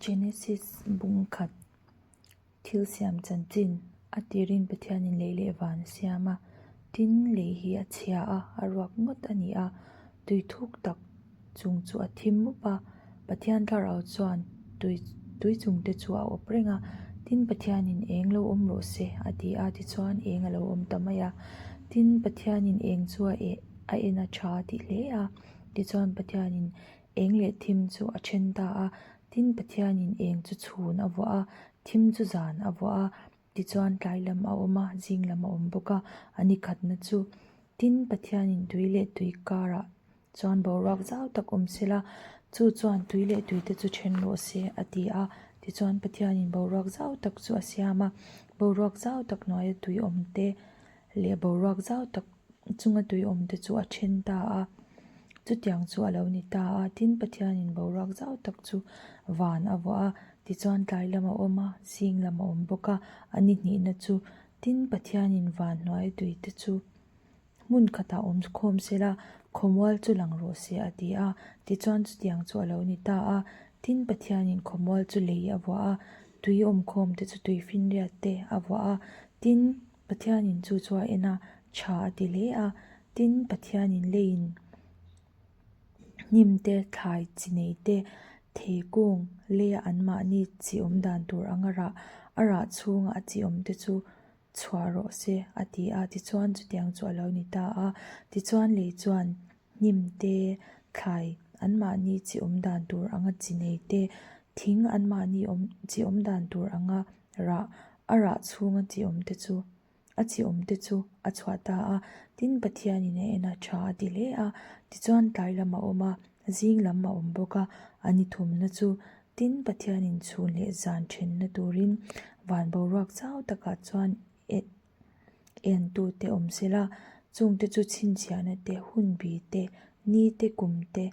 Genesis bung khat thil siam chanchin a tirin Pathianin lei leh van a siam a, tin lei hi a chhia a, a ruak ngawt a ni a, tui thuk tak chung chu a thim mup a, Pathian thlarau chuan tui tui chung te chu a awp reng a, tin Pathianin eng lo awm rawh se a ti a, tichuan eng a lo awm ta mai a, tin Pathianin eng chu a eh a en a tha a ti hle a, tichuan Pathianin Eng leh thim chu a then ta a, tin Pathianin eng chu chhun a vuah a, thim chu zan a vuah a, tichuan tlai lam a awm a, zing lam a awm bawk a, a ni khatna chu. Tin, Pathianin tui leh tui karah chuan boruak zau tak awm sela, chu chuan tui leh tuite chu then rawh se, a ti a. Tichuan Pathianin boruak zau tak chu a siam a, boruak zau tak hnuaia tui awmte leh boruak zau tak chunga tui awm te chu a then ta a, chutiang chu a lo ni ta a, tin Pathianin boruak zau tak chu van a vuah a, tichuan tlai lam a awm a, zing lam a awm bawk a, a ni hnihna chu tin Pathianin van hnuai tui te chu hmun khatah awm khawm sela, khawmual chu lang rawh se a ti a, tichuan chutiang chu a lo ni ta a, tin Pathianin khawmual chu lei a vuah a, tui awm khawm te chu tui finriat te a vuah a, tin. Pathianin chu chu a en a, tha a ti hle a. Tin, Pathianin leiin hnim te, thlai chi nei te, theikung leia anmahni chi awm dan tur anga rah, a rah chhunga a chi awm te chu chhuah rawh se a ti a. Tichuan, chutiang chu a lo ni ta a. Tichuan, lei chuan hnim te, thlai anmahni chi awm dan tur anga chi nei te, thing anmahni awm chi awm dan tur anga rah, a rah chhunga chi awm te chu a chi awm te chu a chhuah ta a, tin Pathianin a en a tha a ti hle a, tichuan tlai lam a awm a, zing lam a awm bawk a, a ni thumna chu tin Pathianin chhun leh zan thenna turin van boruak chau takah chuan eh entu te awm sela, chungte chu chhinchhiahna te, hunbi te, ni te, kum te,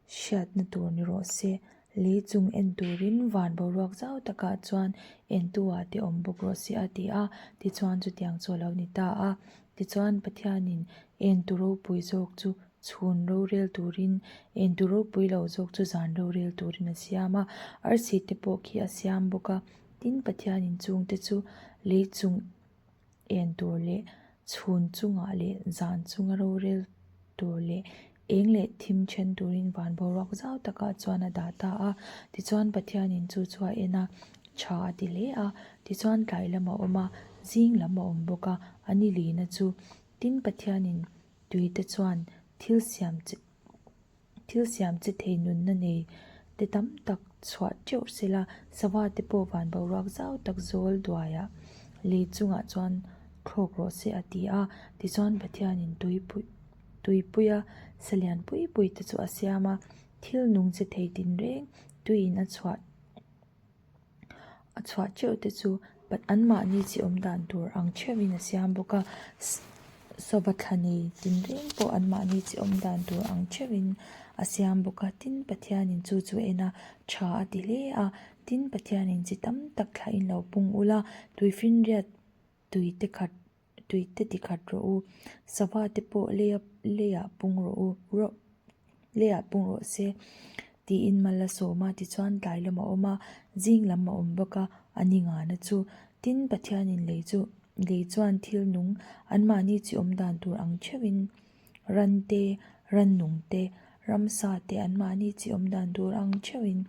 Hriatna tur ni rawh se. Lei chung en turin van boruak zau takah chuan entu ah te awm bawk rawh se a ti a, tichuan chutiang chu a lo ni ta a. Tichuan Pathianin entu ropui zawk chu chhun rorel turin, entu ropui lo zawk chu zan rorel turin a siam a, arsi te pawh khi a siam bawk a. Tin, Pathianin chungte chu lei chung en tur leh chhun chungah leh zan chunga rorel tur leh eng leh thim then turin van boruak zau takah chuan a dah ta a. Tichuan Pathianin chu chu a en a, tha a ti hle a. Tichuan tlai lam a awm a, zing lam a awm bawk a, a ni lina chu. Tin Pathianin tuite chuan thil siam che Thil siam che thei nunna nei te tam tak chhuah teuh sela, sava te pawh van boruak zau tak zawl duaiah lei chungah chuan thlawk rawh se a ti a. Tichuan Pathianin tuipui tuipuia salian pui pui te chu a siam a, thil nung che thei tinreng tuiin a chhuah. A chhuah teuh te chu anmahni chi awm dan tur ang theuhin a siam bawk a sava thla nei tinreng pawh anmahni chi awm dan tur ang theuhin a siam bawk a tin Pathianin chu chu a en a tha a ti hle a tin Pathianin chi tam tak thla in lo pung ula tuifinriat tui te khat tui te ti khat rawh u sava te pawh leia leiah pung rawh u rawh leiah pung rawh se tiin mal a sawm a tichuan tlai lam a awm a zing lam a awm bawk a a ni ngana chu tin Pathianin lei chu lei chuan thil nung anmahni chi awm dan tur ang theuhin ran te rannung te ramsa te anmahni chi awm dan tur ang theuhin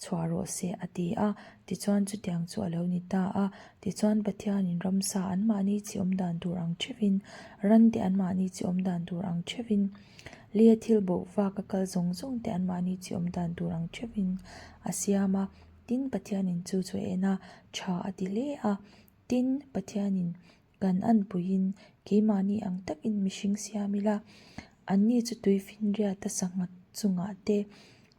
chhuah rawh se a ti a, tichuan chutiang chu a lo ni ta a, tichuan Pathianin ramsa anmahni chi awm dan tur ang theuhin ran te anmahni chi awm dan tur ang theuhin leia thil boh vak a kal zawng zawng te anmahni chi awm dan tur ang theuhin a siam a, tin Pathianin chu chu a en a, tha a ti hle a, tin Pathianin Kan anpuiin keimahni ang takin mihring siam ila, anni chu tuifinriata sangha chungah te,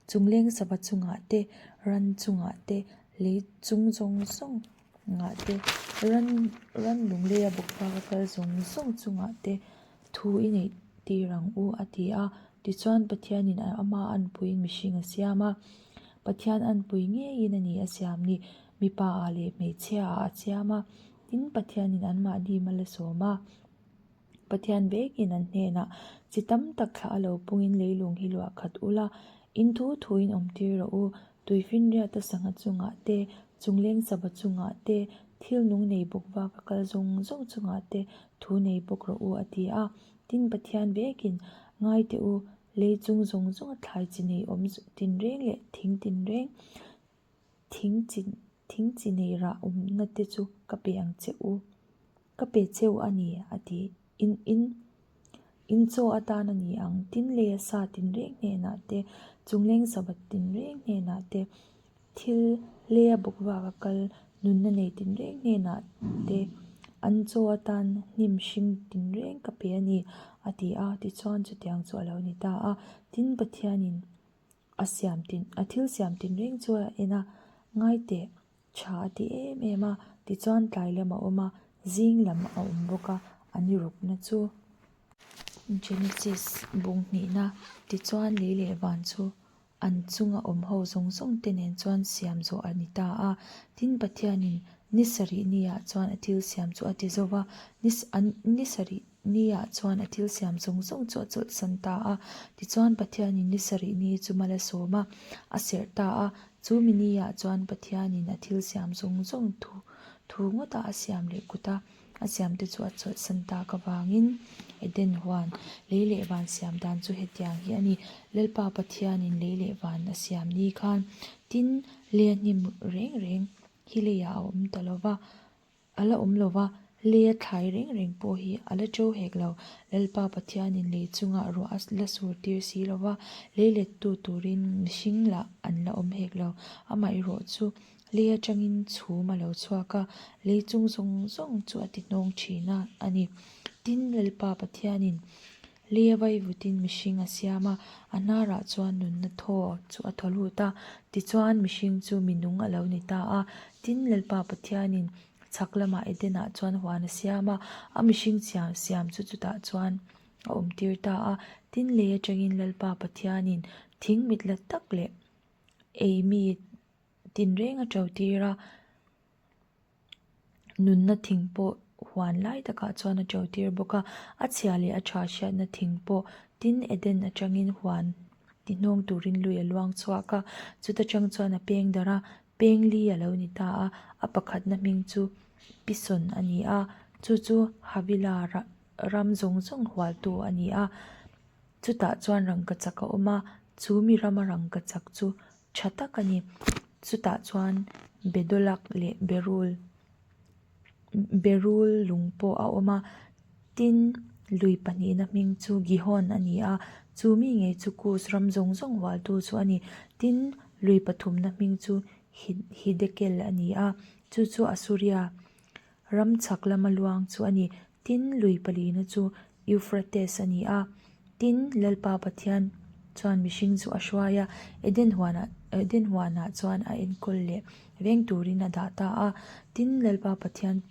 chungleng sava chungah te, ran chungah te, lei chung zawng zawngah te, ran ran lungleia bawkvaka kal zawng zawng chungah te thu i neih tir ang u a ti a. Tichuan Pathianin ama anpuiin mihring a siam a, Pathian anpui ngeiin a ni a siam ni, mipa ah leh hmeichhia ah a siam a. Tin, Pathianin anmahni mal a sawm a. Pathian vekin an hnenah, Chi tam tak thlah a lo pungin leilung hi luah khat ula, in thu thuin awm tir rawh u. Tuifinriata sangha chungah te, chungleng sava chungah te, thil nung nei bawk vaka kal zawng zawng chungah te thu nei bawk rawh u, a ti a. Tin, Pathian vekin, Ngai teh u, lei chung zawng zawnga thlai chi nei awm tinreng leh thing tinreng, thing chi thing chi nei rah awmna te chu ka pe ang che u, ka pe che u a ni, a ti. In in in chaw atan a ni ang. Tin leia sa tinreng hnenah te, chungleng sava tinreng hnenah te, thil leia bawk vaka kal nunna nei tinreng hnenah te an chaw atan hnim hring tinreng ka pe a ni, a ti a. Tichuan chutiang chu a lo ni ta a. Tin, Pathianin a siam tin a thil siam tinreng chu a en a, Ngai teh, tha a ti em em a, tichuan tlai lam a awm a, zing lam a awm bawk a, a ni rukna chu. Genesis bung hnihna, tichuan lei leh van chu an chunga awm ho zawng zawng te nen chuan siam zawh a ni ta a. Tin, Pathianin ni sarih niah chuan a thil siam chu a ti zo va, ni ni sarih niah chuan a thil siam zawng zawng chu a chawlhsan ta a. Tichuan, Pathianin ni sarih ni chu mal a sawm a, a serh ta a. Chu mi niah chuan Pathianin a thil siam zawng zawng thu thu ngawtah a siam leh kut a. A siamte chu a chawlhsan tak avangin Eden huan lei leh van siam dan chu hetiang hi a ni. Lalpa Pathianin lei leh van a siam ni khan tin lei a hnim reng reng hi leiah a awm ta lo va, a la awm lo va, lei a thlai reng reng pawh hi a la ṭo hek lo. Lalpa Pathianin lei chungah ruah a la sur tir si lo va, lei lettu turin mihring lah an la awm hek lo. Amaherawh chu Lei atangin chhum a lo chhuak a, lei chung zawng zawng chu a ti hnawng thin a a ni. Tin, Lalpa Pathianin lei a vaivutin mihring a siam a, a hnarah chuan nunna thaw chu a thaw lut a, tichuan mihring chu mi nung a lo ni ta a. Tin, Lalpa Pathianin chhak lamah Edenah chuan huan a siam a, a mihring siam chu chutah chuan a awmtir ta a. Tin, lei atangin Lalpa Pathianin thing mit la tak leh ei mi Tinreng a to tir a, nunna thing pawh huan lai takah chuan a to tir bawk a, a chhia leh a tha hriatna thing pawh tin Eden atangin huan ti hnawng turin lui a luang chhuak a, chuta tang chuan a peng darh a, peng li a lo ni ta a, a pakhatna hming chu Pison a ni a, chu chu Havila ram zawng zawng hualtu a ni a, chutah chuan rangkachak a awm a, chu mi rama rangkachak chu tha tak a ni. Chutah chuan bedawlak leh berul berul lung pawh a awm a tin lui pahnihna hming chu Gihon a ni a chu mi ngei chu Kus ram zawng zawng hualtu chu a ni. Tin lui pathumna hming chu Hidekel a ni a chu chu Asuria ram chhak lama luang chu a ni. Tin, lui palina chu Euphrates a ni a. Tin, Lalpa Pathian chuan mihring chu a hruai a, Eden huanah Eden huanah chuan a enkawl leh veng turin a dah ta a. Tin, Lalpa Pathian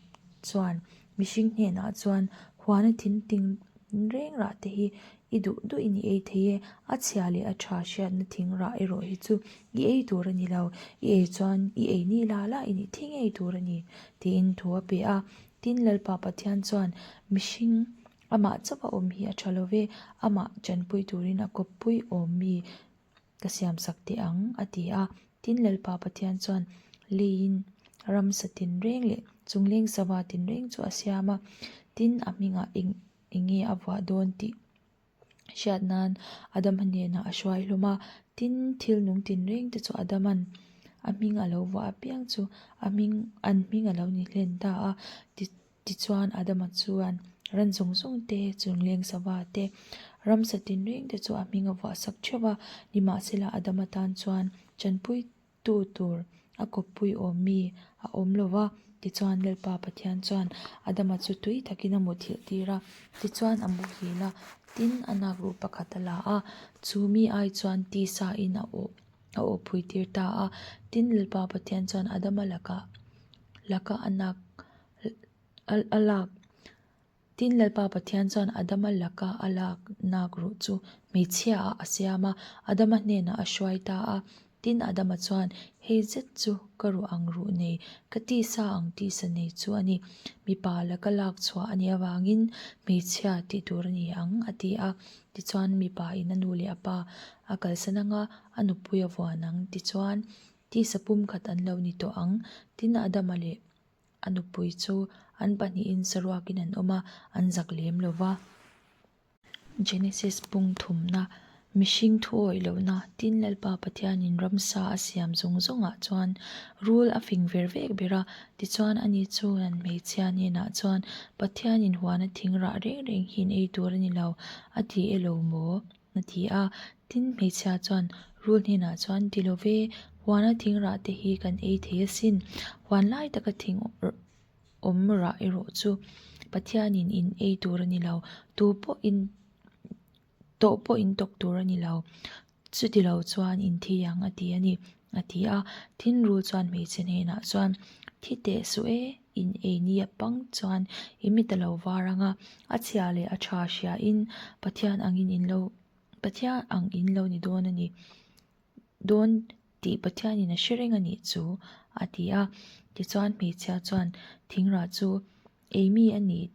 chuan mihring hnenah chuan, Huana thing ting reng rah te hi i duh duhin i ei thei e, a chhia leh a tha hriatna thing rah erawh hi chu i ei tur a ni lo, i ei chuan i ei ni la la i nih thi ngei tur a ni, tiin thu a pe a. Tin, Lalpa Pathian chuan mihring amah chauh a awm hi a tha lo ve, amah chanpui turin a kawppui awm mi ka siamsak teh ang, a ti a. Tin, Lalpa Pathian chuan leiin ramsa tinreng leh chungleng sava tinreng chu a siam a, tin, a hmingah eng enge a vuah dawn tih hriat nan Adama hnenah a hruai hlawm a, tin thil nung tinreng te chu Adama'n a hming a lo vuah apiang chu a hming an hming a lo ni hlen ta a, ti tichuan Adama chuan ran zawng zawng te chungleng sava te ramsa tinreng te chu a hming a vuah sak theuh a, nimahsela Adama tan chuan chanpui Tu tur a kawppui awm mi a awm lo va, tichuan Lalpa Pathian chuan Adama chu tui takin a muthilh tir a, tichuan a muhil a, tin a nak ruh pakhat a la a, chu mi ai chuan tisa in a awh a awhpui tir ta a, tin Lalpa Pathian chuan Adama lakah laka a nak a lak. Tin, Lalpa Pathian chuan Adama laka a lak nak ruh chu hmeichhiaah a siam a, Adama hnenah a hruai ta a. Tin, Adama chuan, Hei zet chu ka ruh ang ruh nei, ka tisa ang tisa nei chu a ni. Mipa laka lak chhuah a nih avangin hmeichhia tih tur a ni ang, a ti a. Tichuan, mipa in a nu leh a pa a kalsan ang a, a nupui a vuan ang. Tichuan. Tisa pumkhat an lo ni tawh ang. Tin, Adama leh a nupui chu an pahnihin saruakin an awm a, an zak lem lo va. Genesis pung thumna, Mihring thu awih lohna, Tin Lalpa Pathianin ramsa a siam zawng zawngah chuan rul a fing ver vek ber a, tichuan ani chu an hmeichhia hnenah chuan Pathianin huana thing rah reng reng hi in ei tur a ni lo, a ti e lo maw? a ti a. Tin hmeichhia chuan rul hnenah chuan ti lo ve, huana thing rah te hi kan ei thei asin, huan lai taka thing awm rah erawh chu Pathianin in ei tur a ni lo, tu pawh in tawh pawh in tawk tur a ni lo, chuti lo chuan in thi ang a ti a ni, a ti a. Tin rul chuan hmeichhe hnenah chuan, Thi teh suh e, in ei ni a pang chuan i mit a lo var ang a, a chhia leh a tha hriain Pathian angin in lo Pathian ang in lo ni dawn a ni. Dawn tih Pathianin a hre reng a nih chu, a ti a. Tichuan hmeichhia chuan thingrah chu ei mi a ni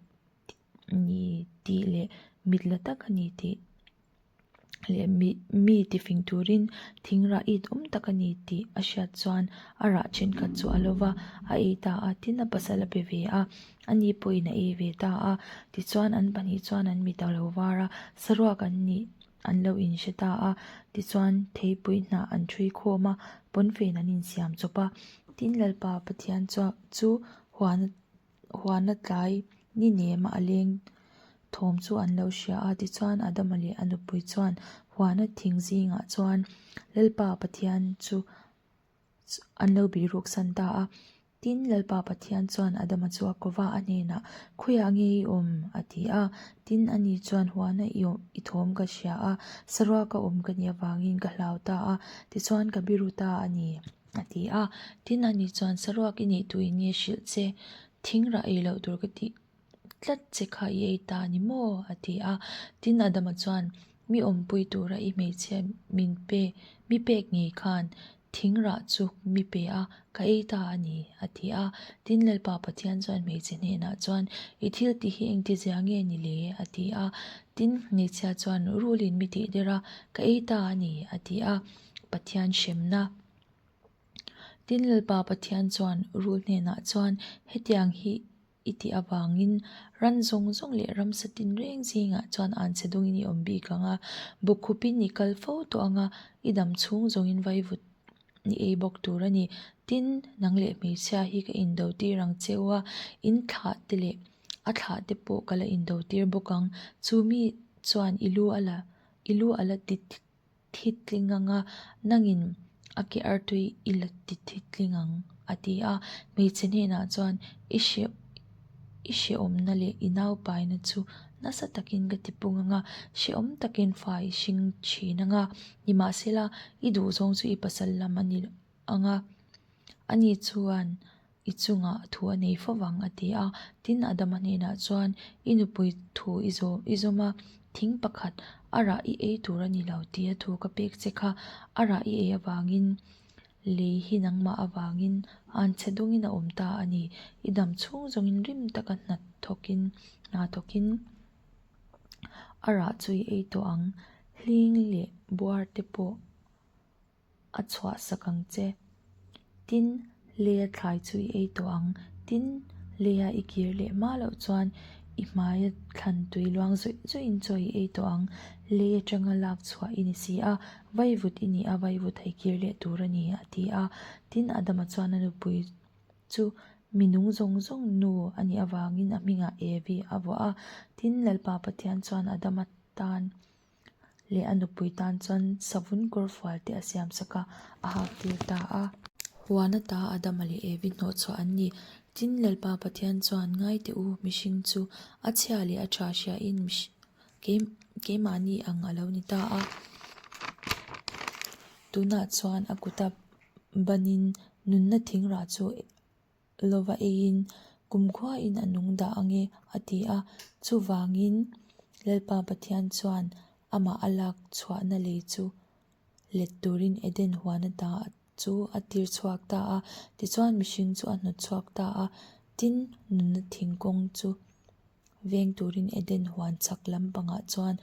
ni tih leh mit la tak a ni tih leh mi tifing turin thingrah it awm tak a ni tih a hriat chuan a rah thenkhat chu a lo va, a ei ta a, tin a pasal a pe ve a, ani pawhin a ei ve ta a. Tichuan an pahnih chuan an mit a lo var a, saruak an nih an lo inhre ta a, tichuan theipui hnah an ṭhui khawm a, pawnfen an insiam chawp a. Tin Lalpa Pathian chu huan huana tlai ni nem a leng thawm chu an lo hria a, tichuan Adama leh a nupui chuan huana thing zingah chuan Lalpa Pathian chu an lo bihruk san ta a. Tin, Lalpa Pathian chuan Adama chu a ko va, a hnenah, Khawiah nge i awm? a ti a. Tin, ani chuan, Huana i awm, i thawm ka hria a, saruaka awm ka nih avangin ka hlau ta a, tichuan ka biru ta a ni, a ti a. Tin, ani chuan, Saruak i nih tuin nge hrilh che? Thing rah ei loh tur ka tih tlat che kha i ei ta ni maw? a ti a. Tin, Adama chuan, Mi awmpui tura i hmeichhia min pe, mi pek ngei khan thing rah chu mi pe a, ka ei ta a ni, a ti a. Tin, Lalpa Pathian chuan hmeichhe hnenah chuan, I thil tih hi engtizia nge ni le? a ti a. Tin, hmeichhia chuan, Rulin mi tih der a, ka ei ta a ni, a ti a. Pathian hremna. Tin, Lalpa Pathian chuan rul hnenah chuan, Hetiang hi i tih avangin ran zawng zawng leh ramsa tinreng zingah chuan anchhe dawngin i awm bik ang a, bawkkhupin i kal fo tawh ang a, i dam chhung zawngin vaivut i ei bawk tur a ni. Tin, nang leh hmeichhia hi ka indo tir ang che u a, in thlah te leh a thlah te pawh ka la indo tir bawk ang. Chu mi chuan i lu a la i lu a la ti thi tling ang a, nangin a ke artui i la ti thi tling ang, a ti a. Hmeichhe hnenah chuan i hre i hrehawmna leh i naupaina chu nasa takin ka ti pung ang a, hrehawm takin fa i hring thin ang a, nimahsela i duhzawng chu i pasal lam a ni ang a, ani chuan i chungah thu a nei fo vang, a ti a. Tin, Adama hnenah chuan, I nupui thu i zawm i zawm a, thing pakhat a rah i ei tur a ni lo tia thu ka pek che kha. A rah i ei avangin lei hi nangmah avangin anchhe dungin a awm ta a ni. I dam chhung zawngin rim taka hna thawkin hna thawkin a rah chu i ei tawh ang. Hling leh buar te pawh. a chhuah sak ang che. Tin, leia thlai chu i ei tawh ang. Tin, leia i kir leh hma loh chuan i hmaia thlan tui luang zawih zawih in chaw i ei tawh ang. Lei atanga lak chhuah i ni si a, vaivut i ni a, vaivut a i kir leh tur a ni, a ti a. Tin, Adama chuan a nupui chu mi nung zawng zawng nu a nih avangin a hmingah Evi a vuah a. Tin, Lalpa Pathian chuan Adama tan leh a nupui tan chuan savun kawr fual te a siam sak a, a hak tir ta a. Huan ata Adama leh Evi hnawhchhuah an ni. Tin, Lalpa Pathian chuan ngai teh u, mihring chu a chhia leh a tha hriain keimahni ang a lo ni ta a. Tunah chuan a kuta banin nunna thingrah chu lova eiin kumkhuain a nung dah ang e, a ti a. Chuvangin Lalpa Pathian chuan amah a lak chhuahna lei chu let turin Eden huan ata chu a tir chhuak ta a. Tichuan mihring chu a hnawt chhuak ta a, tin nunna thingkawng chu veng turin Eden huan chhak lampangah chuan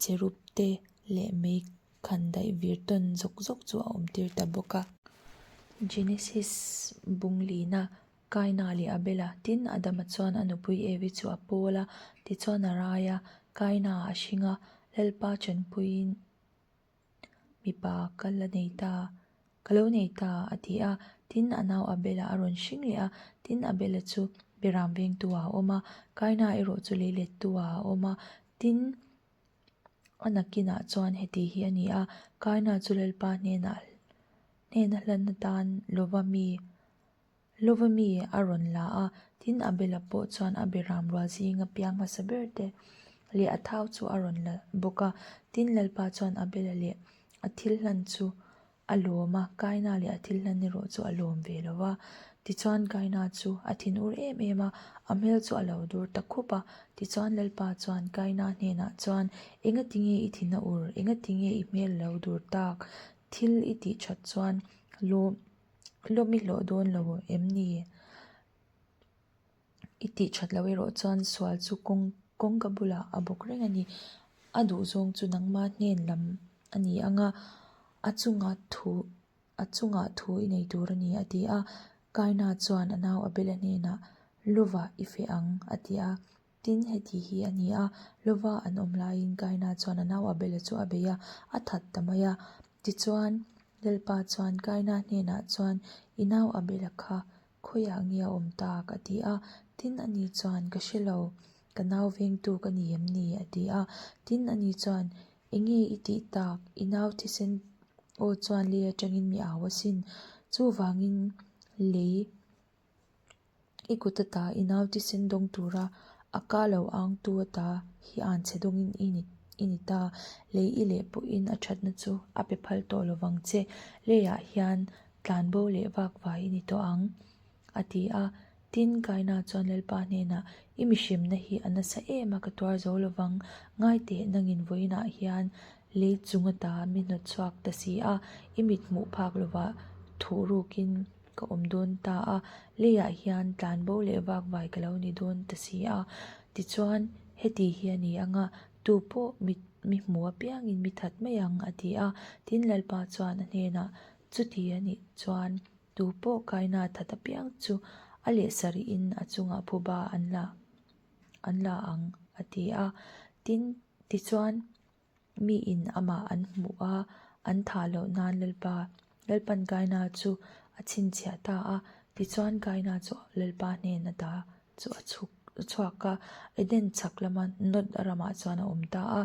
cherub te leh mei khan daih vir tawn zawk zawk chu a awm tir ta bawk a. Genesis bung lina Kaina leh Abela, tin Adama chuan a nupui Evi chu a pawl a, tichuan a rai a, Kaina a hring a, Lalpa chanpuiin mipa ka la nei ta, ka lo nei ta, a ti a. Tin, a nau Abela a rawn hring leh a, tin Abela chu Beram vengtu ah a awm a, Kaina erawh chu leilettu ah a awm a, tin, A nakinah chuan heti hi a ni a, Kaina chu Lalpa hnenah hnena hlan atan lova mi lova mi a rawn la a, tin Abela pawh chuan a beram rual zinga piang hmasa ber te leh a thau chu a rawn la bawk a. Tin Lalpa chuan Abela leh a thil hlan chu A lawm a, Kaina leh a thil hlan erawh chu a lawm ve lo va. Tichuan Kaina chu a thinur em em a, a hmel chu a lo dur ta khup a. Tichuan Lalpa chuan Kaina hnenah chuan, Engati nge i thin a ur? Engati nge i hmel a lo dur tak? Thil i tih that chuan lawm lawm i hlawh dawn lo em ni? I tih that loh erawh chuan sual chu kawng kawngka bulah a bawk reng a ni. A duhzawng chu nangma hnen lam a ni ang a, a chunga thu a chungah thu i nei tur a ni a ti a. Kaina chuan a nau Abela hnenah, Lova i feh ang a ti a. Tin, heti hi a ni a, Lova an awm laiin Kaina chuan a nau Abela chu a bei a, a that ta mai a. Tichuan, Lalpa chuan Kaina hnenah chuan, I nau Abela kha Khawiah nge a awm tak? a ti a. Tin, ani chuan, Ka hre lo, ka nau vengtu ka ni em ni? a ti a. Tin, ani chuan, Enge i tih tak? I nau thisen aw chuan lei atangin mi au asin. Chuvangin lei i kut ata i nau thisen dawng tura a ka lo angtu ata hi an chhe dawngin i ni i ni ta. Lei i leh pawhin a thatna chu a pe phal tawh lovang che. Leiah hian Tlanbo leh vak vai i ni tawh ang, a ti a. Tin, Kaina chuan Lalpa hnenah, I mihrimna hi a nasa em a, ka tuar zo lovang. Ngai teh, nangin vawiinah hian lei chung ata mi hnawt chhuak ta si a, i mit hmuh phak lovah thuh rukin ka awm dawn ta a, leiah hian tlanbo leh vak vai ka lo ni dawn ta si a. Tichuan, heti hi a ni ang a, tu pawh mi hmu apiangin mi that mai ang, a ti a. Tin, Lalpa chuan a hnenah, Chuti a nih chuan tu pawh kaina that apiang chu a leh sarihin a chungah phuba an la an la ang a ti a. Tin, tichuan miin amah an hmuh a, an thah loh nan Lalpa, Lalpan kaina chu a chhinchhiah ta a. Tichuan kaina chu Lalpa hnen ata chu a chhuk a chhuak a, Eden chhak lama Nod ramah chuan a awm ta a.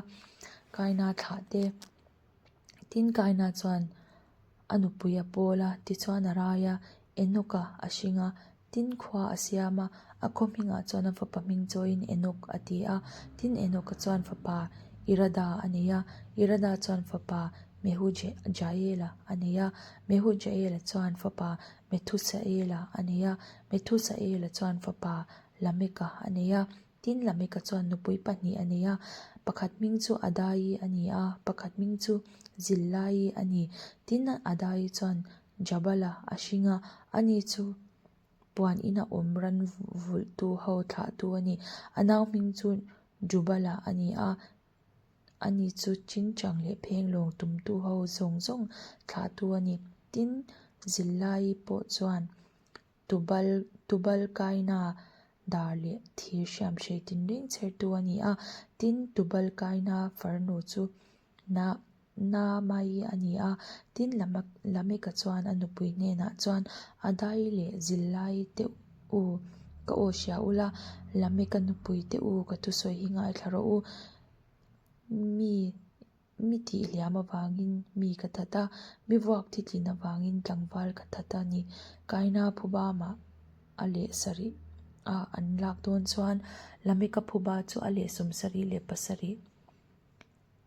Kaina thlah te. Tin, Kaina chuan a nupui a pawl a, tichuan a rai a, Enoka a hring a, tin khua a siam a, a khaw hmingah chuan a fapa hming chawiin Enok a ti a. Tin, Enoka chuan fapa Irada a nei a, Irada chuan fapa Mehujaela a nei a, Mehujaela chuan fapa Methusaela a nei a, Methusaela chuan fapa Lameka a nei a. Tin, Lameka chuan nupui pahnih a nei a, pakhat hming chu Adai a ni a, pakhat hming chu Zillai a ni. Tin, Adai chuan Jabala a hring a, ani chu puan ina awm ran vulhtu ho thlahtu a ni. A nau hming chu Jubala a ni a, ani chu Chingchang leh Phenglawng tumtu ho zawng zawng thlahtu a ni. Tin, Zillai pawh chuan Tubal, Tubalkaina dar leh thir hriamhrei tinreng chhertu a ni a, tin Tubalkaina farnu chu Na, Naamai a ni a, tin Lameka chuan a nupui hnenah chuan Adai leh Zillai te u, ka aw hria ula, Lameka nupui te u ka thusawi hi ngaithla rawh u, mi Mi tih hliam avangin mi ka that a, mi vuak thitlin avangin tlangval ka that a ni. Kaina phuba mah a leh sarih a an lak dawn chuan Lameka phuba chu a leh 77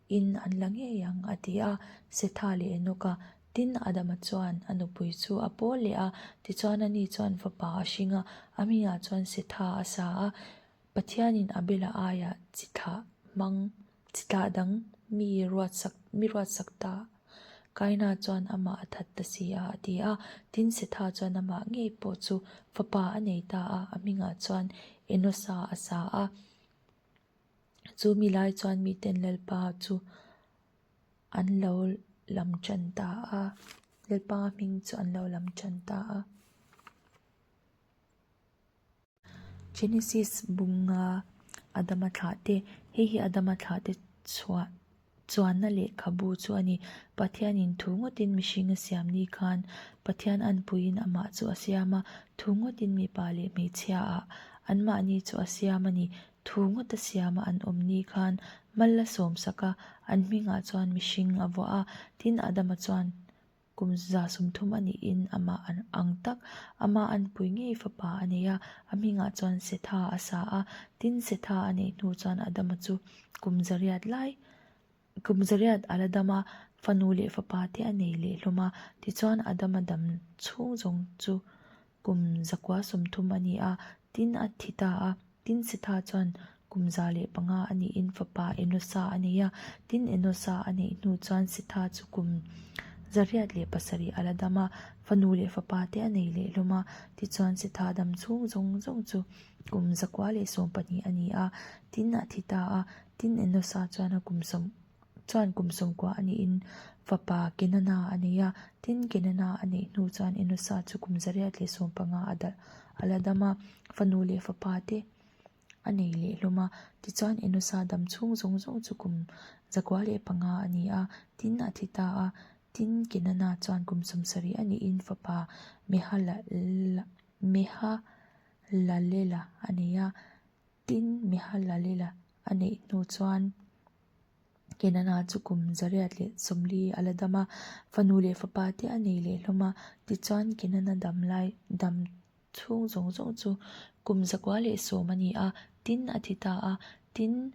in an la ngei ang a ti a, Setha leh Enoka. Tin, Adama chuan a nupui chu a pawl leh a, tichuan ani chuan fapa a hring a, a hmingah chuan Setha a sa a. Pathianin Abela aiah chi thlah hmang Chitah dang mi ruatsak mi ruatsak ta. Kaina chuan amah a that ta si a, a ti a. Tin, Setha chuan amah ngei pawh chu fapa a nei ta a, a hmingah chuan Enosa a sa a. Chu mi lai chuan miten Lalpa chu an lo lam tan ta a. Lalpa hming chu an lo lam tan ta a. Genesis bunga Adama thlahte, Hei hi Adama thlahte chhuah chuanna lehkhabu chu a ni. Pathianin thu ngawtin mihring a siam ni khan Pathian anpuiin amah chu a siam a, thu ngawtin mipa leh hmeichhiaah anmahni chu a siam a ni. Thu ngawta siama an awm ni khan mal a sawmsak a, an hmingah chuan mihring a vuah a. Tin, Adama chuan kum 130 a nihin amah ang tak, ama anpui ngei fapa a nei a, a hmingah chuan Setha a sa a. Tin, Setha a neih hnu chuan Adama chu kum 800 lai Kum 800 a la dam a, fanu leh fapa te a nei leh hlawm a. Tichuan, Adama dam chhung zawng chu kum 930 a ni a, tin a thi ta a. Tin Setha chuan kum 105 a niin fapa Enosa a nei a. Tin Enosa a neih hnu chuan Setha chu kum 807 a la dam a, fanu leh fapa te a nei leh hlawm a. Tichuan, Setha dam chhung zawng zawng chu kum 912 a ni a, tin a thi ta a. Tin, Enosa chuan a kum sawm chuan kum 90 a niin fapa Kenana a nei a. Tin, Kenana a neih hnu chuan Enosa chu kum 815 a dal a la dam a, fanu leh fapa te a nei leh hlawm a. Tichuan, Enosa dam chhung zawng zawng chu kum 905 a ni a, tin a thi ta a. Tin, Kenana chuan kum 70 a niin fapa Mehalalela a nei a. Tin, Mehalalela a neih hnu chuan Kenana chu kum 840 a la dam a, fanu leh fapa te a nei leh hlawm a. Tichuan, Kenana dam lai dam chhung zawng zawng chu kum 910 a ni a, tin a thi ta a. Tin,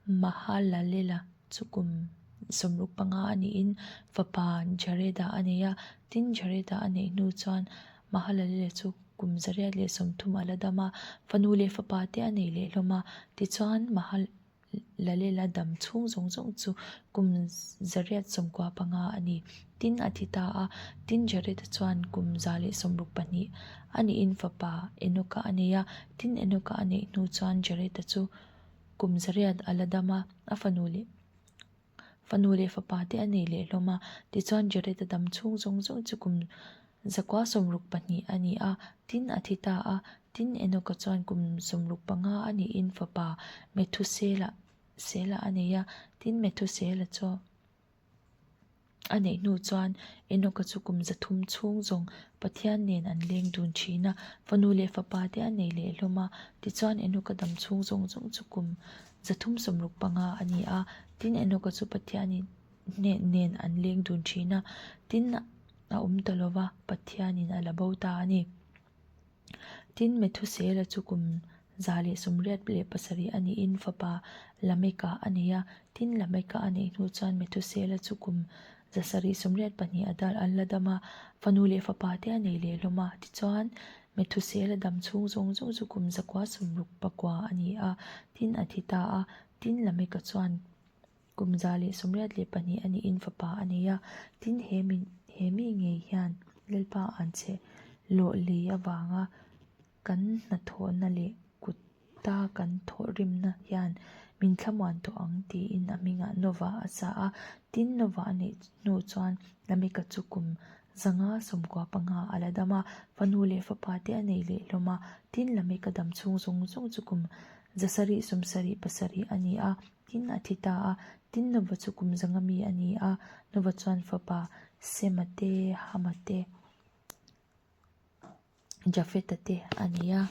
Mahalalela chu kum 65 a niin fapa Jareda a nei a. Tin, Jareda a neih hnu chuan Mahalalela chu kum 830 a la dam a, fanu leh fapa te a nei leh hlawm a. Tichuan, Mahalalela dam chhung zawng zawng chu kum 895 a ni. Tin, a thi ta a. Tin, Jareda chuan kum 162 a niin fapa Enoka a nei a. Tin, Enoka a neih hnu chuan Jareda chu kum 800 a la dam a, a fanu leh Fanu leh fapa te a nei leh hlawm a, tichuan Jared-a dam chhung zawng zawng chu kum 962 a ni a, tin a thi ta a. Tin, Enoch-a chuan kum 65 a niin fapa Methusela Sela a nei a, tin Methusela chu a neih hnu chuan Enoch-a chu kum 300 chhung zawng Pathian nen an leng dun thin a, fanu leh fapa te a nei leh hlawm a, tichuan Enoch-a dam chhung zawng zawng chu kum 365 a ni a, tin Enoch-a chu Pathianin hneh nen an leng dun thin a, tin a awm ta lo va, Pathianin a la bo ta a ni. Tin, Methusela chu kum 187 a niin fapa Lameka a nei a, tin Lameka a neih hnu chuan Methusela chu kum 782 a dal an la dam a, fanu leh fapa te a nei leh hlawm a. Tichuan, Methusela dam chhung zawng zawng chu kum 969 a ni a, tin a thi ta a. Tin, Lameka chuan kum 182 a niin fapa a nei a, tin he mi he mi ngei hian Lalpa an chhe lawh lei avanga kan hnathawhna leh kuta kan thawhrimna hian min thlamuan tawh ang tiin a hmingah Nova a sa a. Tin, Nova a neih hnu chuan Lameka chu kum 595 a la dam a, fanu leh fapa te a nei leh hlawm a. Tin, Lameka dam chhung zawng zawng chu kum 777 a ni a, tin a thi ta a. Tin, Nova chu kum 100 mi a ni a, Nova chuan fapa Sema te, Hama te, Jafeta te a nei a.